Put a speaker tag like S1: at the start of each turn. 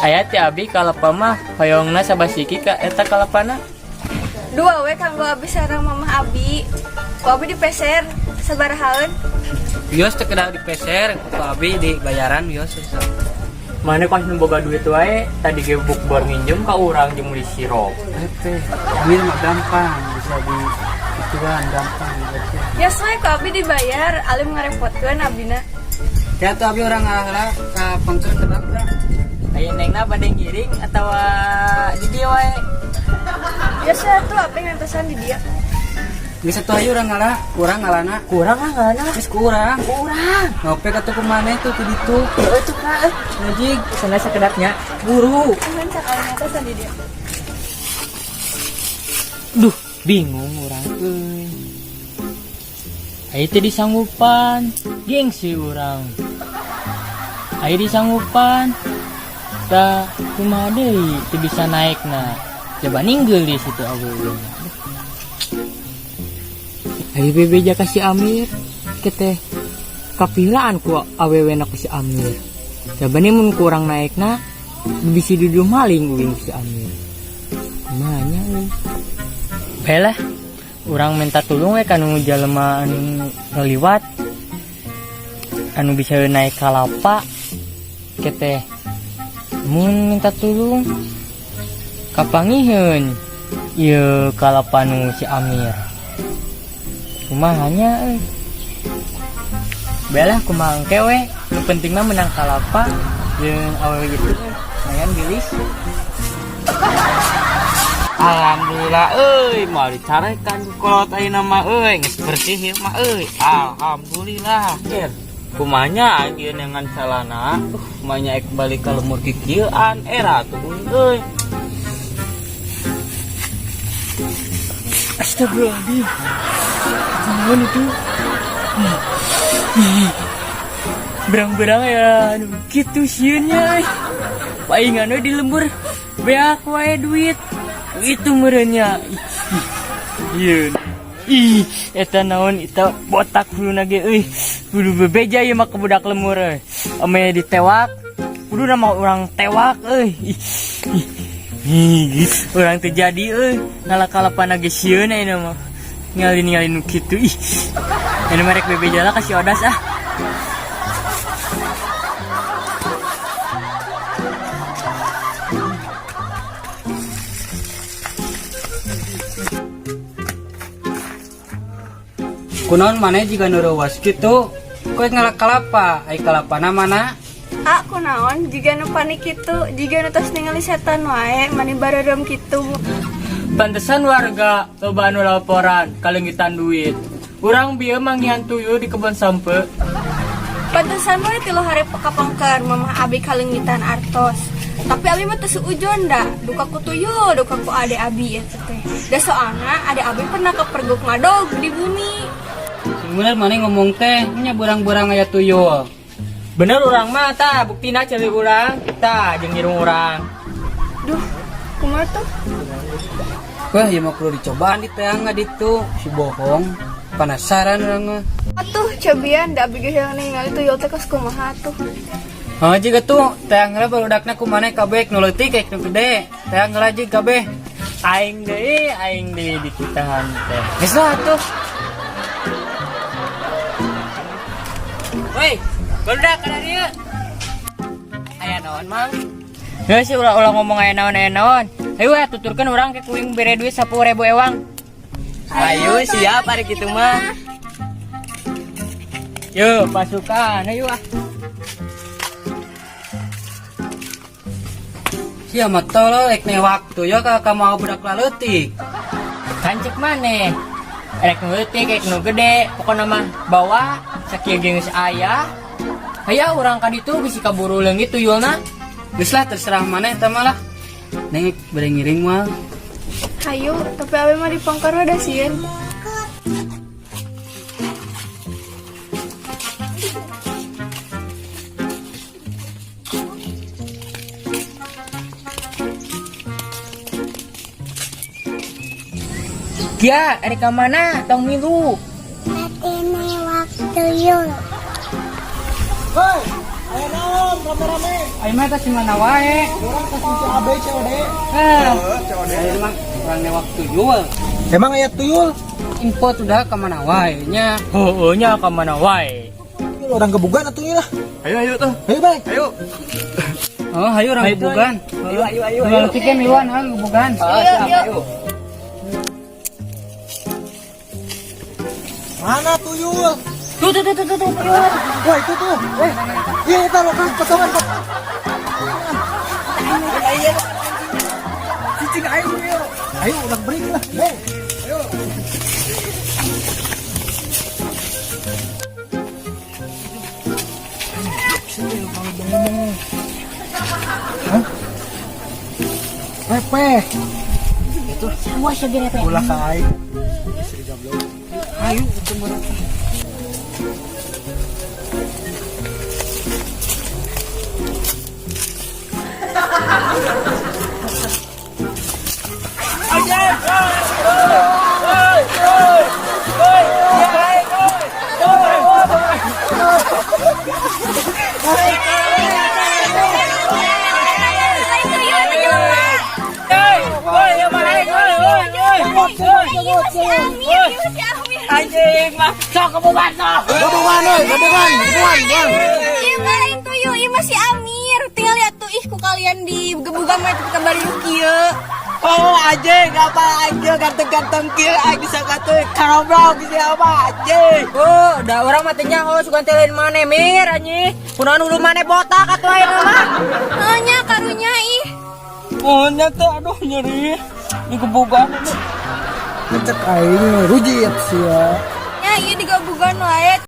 S1: Aya ti abi kalapa mah hoyongna sabasiki ka eta kalapana.
S2: Dua we kanggo abi sareng mamah abi. Ku abi dipeser sabarahaeun?
S3: Wios teu kedah dipeser, ku abi dibayaran wios.
S1: Mana kos nu boga duit wae tadi ge bukber nginjem ka urang jeung meuli sirup.
S3: Hepe, duit mah gampang, bisa di ituan gampang gitu.
S2: Ya we ku abi dibayar, alim ngarepotkeun abina.
S3: Ya tuh abi orang ngalah ka pangker kedap dah.
S1: Aya nengna bade ngiring atawa di dieu wae.
S2: Ya we atuh abi ngantosan di dieu.
S3: Geus atuh ayo urang ngalah, kurang ngalana.
S1: Kurang ah ngalana.
S3: Geus kurang.
S1: Kurang.
S3: Ngopi katuh kumaneh tuh ti ditu.
S1: Heueuh tuh ka.
S3: Ngajig
S1: Sana sakedapnya.
S3: buru.
S2: Nuhun sakali ngantosan di dieu.
S1: Duh, bingung urang euy. Aya teh disanggupan, gengsi urang. Aya disanggupan, tah kumaha deui teu bisa naekna. Coba ninggel di situ awewe. Ayo bebeja ka si Amir, keteh kapilaan ku awewe na ku si Amir. Coba nih mun kurang naekna, bisi duduh maling uing si Amir. Kumaha nya euy. Baiklah, urang minta tulung we kanu jalema anu ngaliwat anu bisa naik kalapa keteh mun minta tulung kapangiheun ieu kalapa nu si Amir. Kumaha nya euy. Baiklah kumaha engke we, nu penting mah menang kalapa jeung awewe gitu euy. Lumayan geulis.
S3: Alhamdulillah euy, moal dicarekan ku kolot ayeuna mah euy, geus bersih ieu mah euy. Alhamdulillah. Kumaha nya aing ieu neangan calana, kumaha nya ek balik ka lemur kikieuan era tuh euy.
S1: Astagfirullahaladzim. Naon itu? Berang-berang ya, anu kitu sieunnya euy. Paingan we di lembur beak wae duit. Itu meureunnya. Ieu. Ih, eta naon eta botak huluna ge euy. Kudu bebeja ieu mah ka budak lemur euy. Ame ditewak, kudu mah urang tewak euy. Ih, ih. Ih, urang teu jadi euy. Ngala-kalapana ge sieun ayeuna mah. Ngali-ngali nu kitu ih. Ayeuna mah rek bebeja lah ka si Odas ah.
S3: Kunaon maneh jiga nu reuwas kitu? Koe ngalak kalapa, ai kalapana mana?
S2: Ah, kunaon jiga nu panik kitu, jiga nu tos ningali setan wae, mani bareureum kitu.
S1: Pantesan warga loba anu laporan kaleungitan duit. Urang bieu manggihan tuyul di kebon sampe.
S2: Pantesan wae tilu hari kapangker mamah abi kaleungitan artos. Tapi abi mah teu suujon da, duka ku tuyul, duka ku ade abi eta teh. Da soalna ade abi pernah kepergok ngadog di bumi.
S3: Sing bener maneh ngomong teh, nya burang-burang aya tuyul.
S1: Bener urang mah tah, buktina ceuli urang, tah jeung irung urang.
S2: Duh, kumaha tuh?
S3: Wah, ieu mah kudu dicobaan di teang ditu, si bohong. Penasaran urang mah.
S2: Atuh cobian da abi ge hayang ningali tuyul teh kos kumaha tuh.
S3: Heuh jiga tuh, teang heula barudakna ku maneh kabeh nu leutik ek nu gede. Teang heula jig kabeh.
S1: Aing deui dikitahan teh.
S3: Geus lah atuh.
S1: Woi, barudak ka dieu. Aya naon, Mang? Heuh sih ulah-ulah ngomong aya naon aya naon. Ayo we tuturkeun urang ke kuing bere duit 10.000 ewang. Ayo siap ari kitu mah. Yo pasukan, ayo ah.
S3: Sia mah tolol ek newak tuh ya ka mau budak laleutik.
S1: Kancek maneh. Rek nu leutik, rek nu gede, pokona mah bawa sakieu ge geus aya. Aya urang ka ditu bisi kaburu leungit tuyulna.
S3: Geus lah terserah maneh eta mah lah. Neng bade ngiring moal.
S2: Hayu, tapi abi mah dipongkar we da sieun.
S1: Kia, erek ka mana? Tong milu.
S4: Ini waktu yuk.
S5: Hoi, aya naon?
S4: rame-rame.
S1: Ayo mah tas mana wae.
S4: Urang tas CAB COD.
S1: Eh, ayo mah urang newak tuyul.
S4: Emang aya tuyul?
S1: Info sudah ke mana wae nya. Heueuh nya ka mana wae.
S4: Tuyul urang gebugan atuh ieu lah.
S5: Ayo ayo tuh.
S4: Ayo bae.
S5: Ayo.
S1: Oh, hayu urang gebugan. Ayo ayo ayo. Ayo tiken miluan ha gebugan.
S2: Yuk, yuk.
S4: Mana tuyul?
S1: Tuh tuh tuh tuh tuh tuyul.
S4: Wah itu tuh. Eh, iya itu lokal potongan potongan. Cicing ayo ayo. Ayo urang break lah. Hey. Ayo. Hah? Pepe.
S1: Itu semua segera Pepe.
S4: Ulah ka aing. Istri gablok.
S1: Ayo itu mereka.
S2: Lain tuyul eta jelema. Ieu si Amir, ieu si Amir.
S1: Anjing mah sok gebugan sok.
S4: Gebugan euy, gebugan, gebugan, gebugan.
S2: Ieu mah lain tuyul, ieu mah si Amir. Tinggal lihat tuh ih ku kalian di gebugan mah itu bariuk kieu.
S6: Oh anjing, apa anjing ganteng-ganteng kieu aing disangka teh karoblok geus apa anjing.
S1: Oh, da urang mah teu nyaho sugan teh lain maneh Mir anjing. Kunaon hulu maneh botak atuh ayeuna mah.
S2: Heuh nya karunya ih.
S3: Oh nyata aduh nyeri. Di gebugan.
S4: Ngecek aing rujit sia.
S2: Nya ieu digebugan wae.